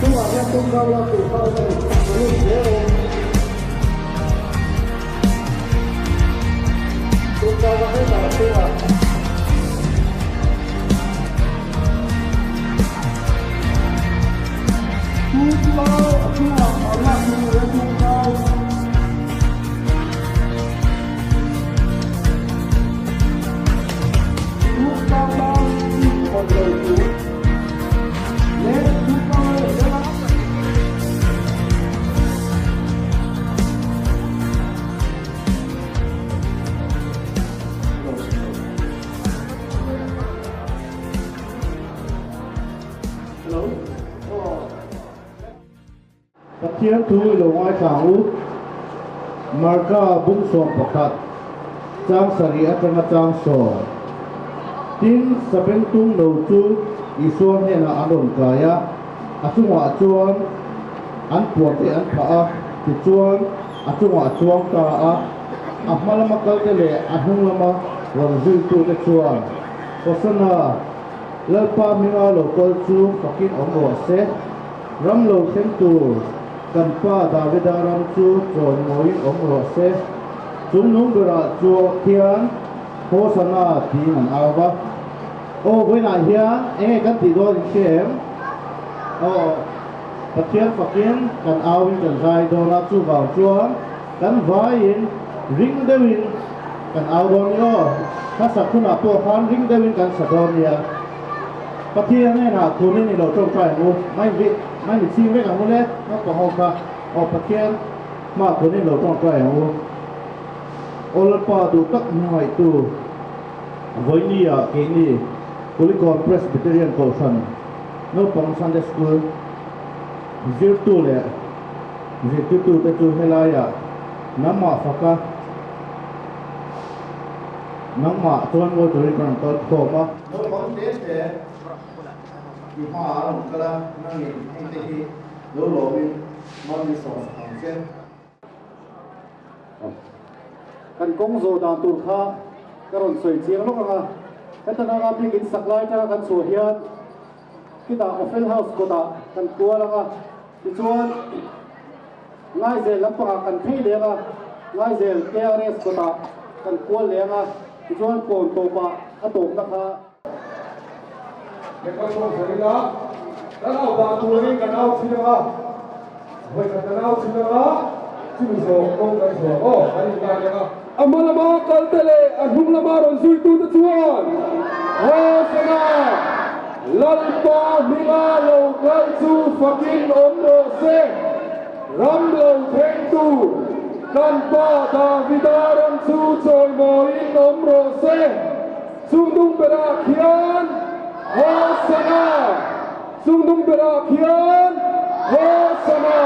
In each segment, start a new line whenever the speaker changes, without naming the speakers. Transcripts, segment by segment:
Chungah hian tawngkau lak tur kha awm a ni. Lut zel awm. Tawngkau lak hetah a chungah. Tawngkau a chungah a lak tur a ni a tawngkau. Tawngkau lak hawn lo tur. Pathian thu i lo ngaithla ang u. Marka bung 11, chang sarih atanga chang sawm. Tin, Sabengtung no chu Isua hnenah an rawn kai a, a chungah chuan an puante an phah a, tichuan a chungah a chuang ta a. A hma lama kalte leh a hnung lama rawn zuitute chuan, Hosana, Lalpa hminga lo kal chu fakin awm rawh se, ram lo thleng tur kan pa Davida ram chu chawnmawiin awm rawh se, chung nung berah chuah khian Hosana tiin an au va. Aw, vawiinah hian eng nge kan tih dawn in hria em? Aw, Pathian fakin kan auin kan zai dawn a, chuvang chuan kan vaiin ring deuhin kan au dawn ni aw. Hmasa hunah pawh khan ring deuhin kan sa dawn nia. Pathian hnenah thunin i lo tawngtai ang u, mai vi, mai mi chhing vek ang u le, naupang ho kha. Aw, Pathian hmaah thunin i lo tawngtai ang u. Awlpa duh tak hmangaihtu Vawinia keini Kulikawn Presbyterian Kohhran Naupang Sunday School zirtu leh zirtirtute chu helaiah nangmah faka nangmah chuan ngawi turin kan rawn kal khawm a. Naupang te te i hmaah a rawn kal a, nangin hengte hi lo lawmin mal i sawmsak ang che.
Kan kawng zawh dan tur kha ka rawn sawi chiang lawk ang a, heta nanga bik in sak lai atanga kan chhuah hian khitah Ophel House kawtah kan kual ang a, tichuan Ngaizel lampangah kan phei leh ang a, Ngaizel KRS kawtah kan kual leh ang a, tichuan kawn tawpah a tawpna kha.
Microphone sawi ila, kan au dan turin kan au thin ang a, vawikhat kan au thin ang a, chumi zawng kawng kan zuah aw, kan inlan ang a. A hma lama kalte leh a hnung lama rawn zuitute chuan Hosana, Lalpa hminga lo kal chu fakin awm rawh se, ram lo thlengtu kan pa Davida ram chu chawimawiin awm rawh se. Chung dung berah khian Hosana! Chung dung berah khian Hosana!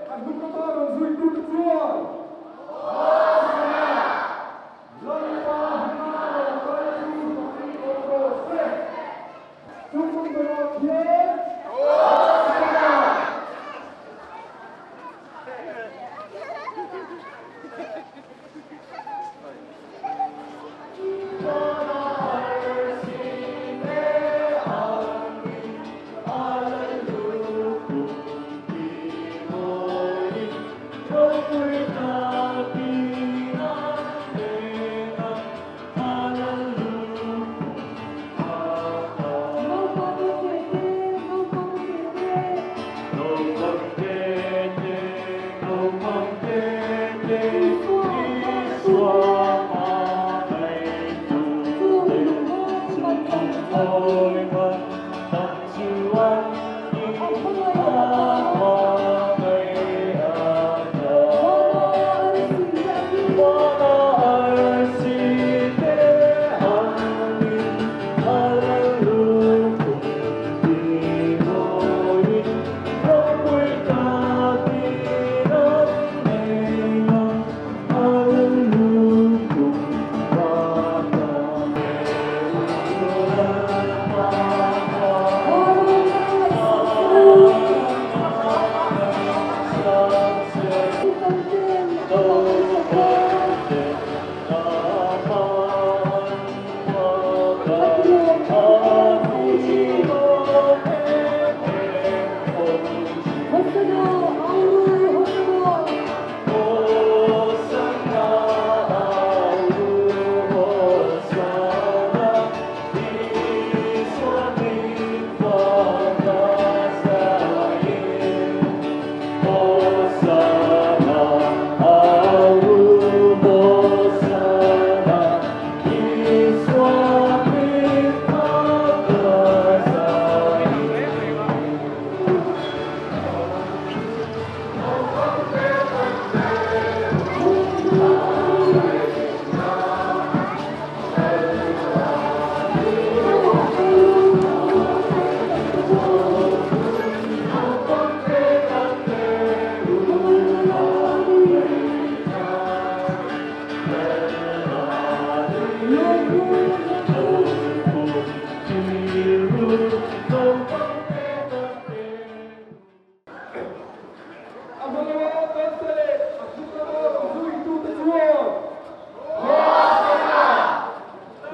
A hnung lama rawn zuitute chuan Hosana! A hmalama kalte leh a hnunglama rawn zuitute chuan Hosanna!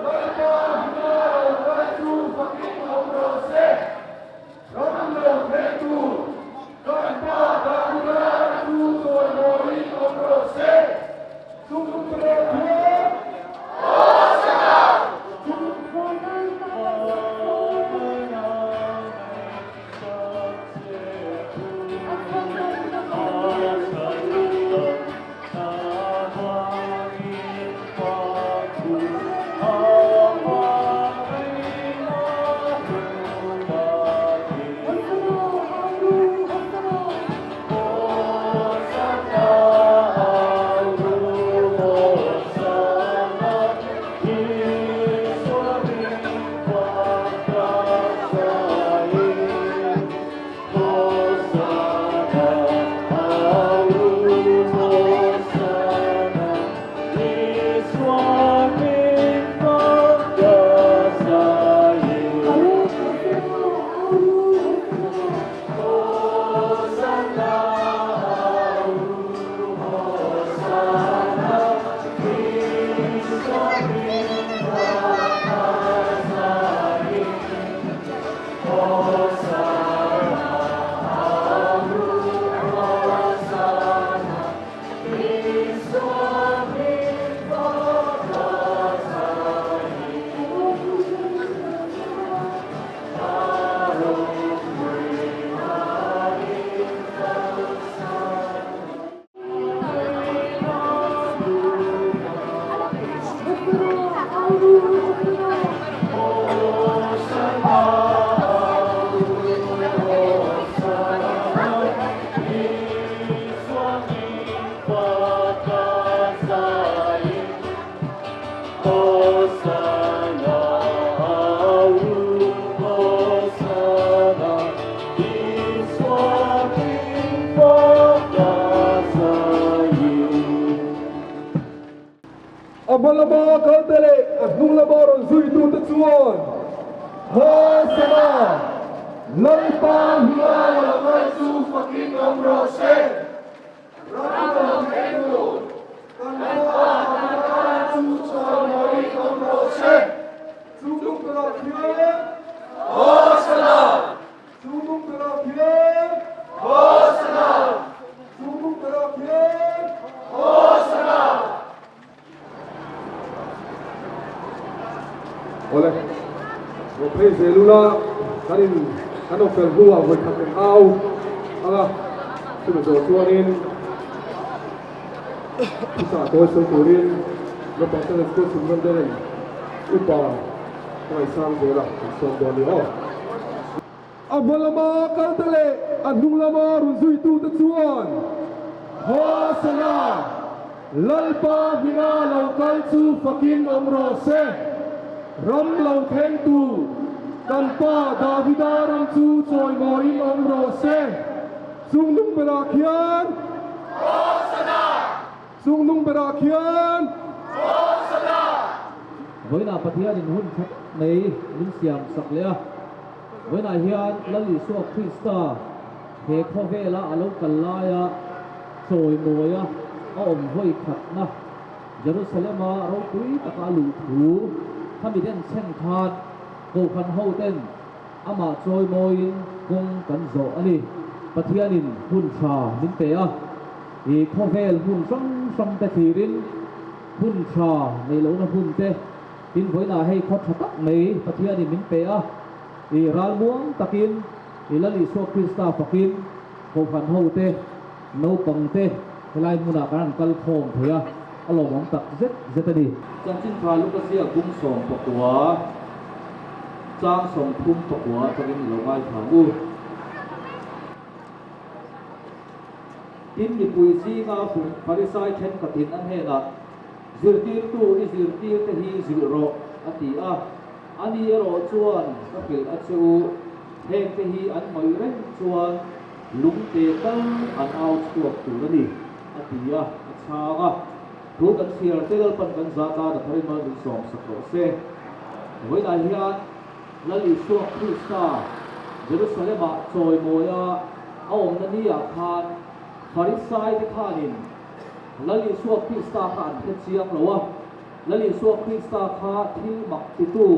Lalpa hma lo kal chu fakin awm rawh se, ram lo thleng tur kan Pa Davida chu chawimawiin awm rawh se, chungte khian Hosanna! A hma lama kalte leh a hnung lama rawn zuitute chuan Hosanna! Lalpa hma lo ngai chu fakin awm rawh se! Ram lo thleng tur kan Pa Davida chu chawimawiin awm rawh se! Chung berah khian Hosanna! Chung berah khian Hosanna! Chung berah khian Hosanna! Awle, rawn phei zel ula, kan in kan awm fel hnuah vawi khat eng au ang a, chumi zawh chuanin. Thuchah tawi sawi turin naupang Sunday School Superintendent Upa ka ngaihsang zel a, kan sawm dawn a ni aw. A hma lama kalte leh a hnung lama rawn zuitute chuan, Hosana! Lalpa hminga lo kal chu fakin awm rawh se! Ram lo thlengtu kan pa Davida ram chu chawimawiin awm rawh se! Chung nung berah khian Hosana! Chung nung berah khian Hosana!
Vawiinah Pathianin hun tha tak mai min siam sak leh a. Vawiinah hian Lal Isua Krista he khawvela a lo kal laia chawimawia a awm vawi khatna Jerusalema ropui taka a luh thu khami den chhen khan Kohhran hoten Amah chawimawiin kawng kan zawh a ni. Pathianin hun tha min pe a, i khawvel hmun hrang hrang te thlirin hun tha neih lohna hun te tin vawiinah hei khaw tha tak mai Pathianin min pe a, i ralmuang takin i Lal Isua Krista fakin Kohhran ho te, naupang te helai hmunah kan han kal khawm thei a, a lawmawm tak zet zet a ni. Chanchin tha Lukazia bung 19 chang 39 atangin i lo ngaithla u. Tin, mipui zinga Pharisai thenkhatin an hnenah, Zirtirtu i zirtirte hi zilh rawh, a ti a. Ani erawh chuan ka hrilh a che u, hengte hi an ngawih reng chuan lungte tal an au chhuak tur a ni, a ti a, a chhang a. Thu kan chhiar te Lalpan kan zah tan a tharin mal min sawm sak rawh se. Vawiinah hian Lal Isua Krista Jerusalem-ah chawimawia a awmna ni-ah khan Pharisaite khanin Lal Isua Krista kha an hre chiang lo a. Lal Isua Krista kha thil mak titu,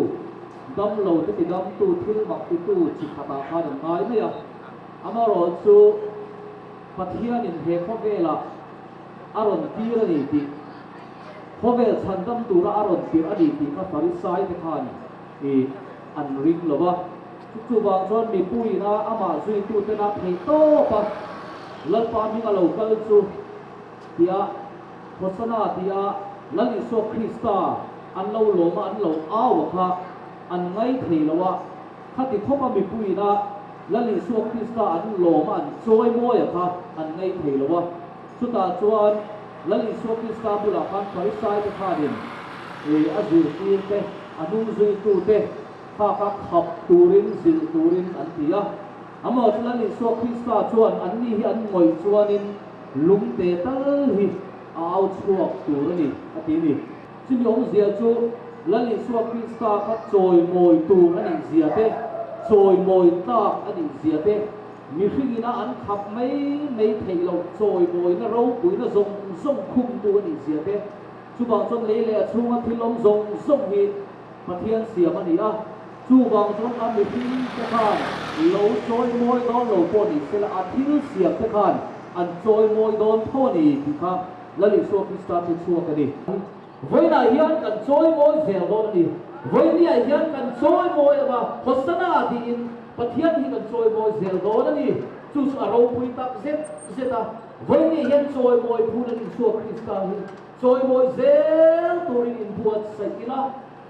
damlo te tidamtu thil mak titu chi khatah khan an ngai mai a. Amaherawhchu Pathianin he khawvelah a rawn tir a ni tih, khawvel chhandam tura a rawn tirh a ni tih kha Farisai te khan i an ring lo va. Chu chuvang chuan mipuiina amah zuitutena theih tawp a, Lalpa hming a lo kal chu tia Hosana tia Lal Isua Krista an lo lawm a, an lo au a kha an ngai thei lo a. Khati khawpa mipuiina Lal Isua Krista an lawm a, an chawi mawi a kha an ngai thei lo a. Chutah chuan Lal Isua Krista bulah khan Pharisaite khanin a zirtirte, a hnungzuitute kha kha khap turin, zilh turin an ti a. Amaw chu Lal Isua Krista chuan anni hi an ngawih chuanin lungte tal hi a au chhuak tur a ni, a ti a ni. Chumi awmzia chu Lal Isua Krista kha chawimawi tur a nih zia te, chawimawi tlak a nih zia te, mihringina an khap mai mai theih loh chawimawina ropuina zawng zawng khumtu a nih zia te, chuvang chuan lei leh a chhunga thil awm zawng zawng hi Pathian siam a ni a, chuvang chuan a mihring te khan lo chawimawi dawn lo pawh ni sela a thil siam te khan an chawimawi dawn tho a ni tih kha Lal Isua Krista chu chhuak a ni. Vawiinah hian kan chawimawi zel dawn a ni. Vawiiniah hian kan chawimawi anga Hosana tiin Pathian hi kan chawimawi zel dawn a ni. Chu chu a ropui tak zet zet a. Vawiiniah hian chawimawi phun a Isua Krista hi chawimawi zel turin inbuatsaih ila,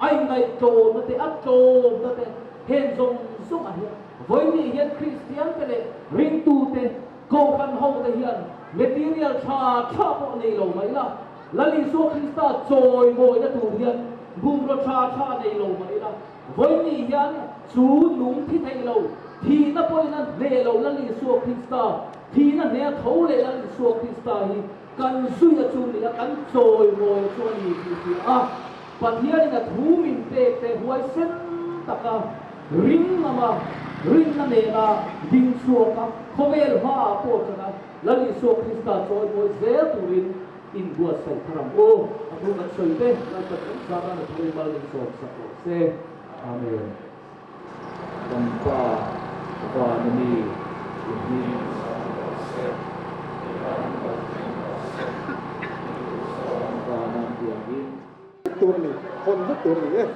a inngaihtlawmna te, a tlawmna te heng zawng zawngah hian vawiiniah hian Kristiante leh ringtute, Kohhran hote hian material tha tha pawh nei lo mai la, Lal Isua Krista chawimawina tur hian bungraw tha tha nei lo mai la, vawiini hian chu nung thi thei lo, thihna pawhin a hneh lo Lal Isua Krista, thihna hneh a tho leh Lal Isua Krista hi kan zui a chu ni a, kan chawimawi a chu a ni tih hria a, Pathianin a thu min pek te huaisen taka ring ngama rinna nena ding chhuak a, khawvel hmaah pawh chana Lal Isua Krista chawimawi zel turin inbuatsaih thar ang u. A thu kan sawi te Lalpa chu zatan a thu mal min sawm sak rawh se. Amen. Kan Pa vana mi i hming sang rawh se, i ram lo thleng rawh se, i duhsawm vana tiangin.
Vek tur a ni, hawn vek tur a ni e.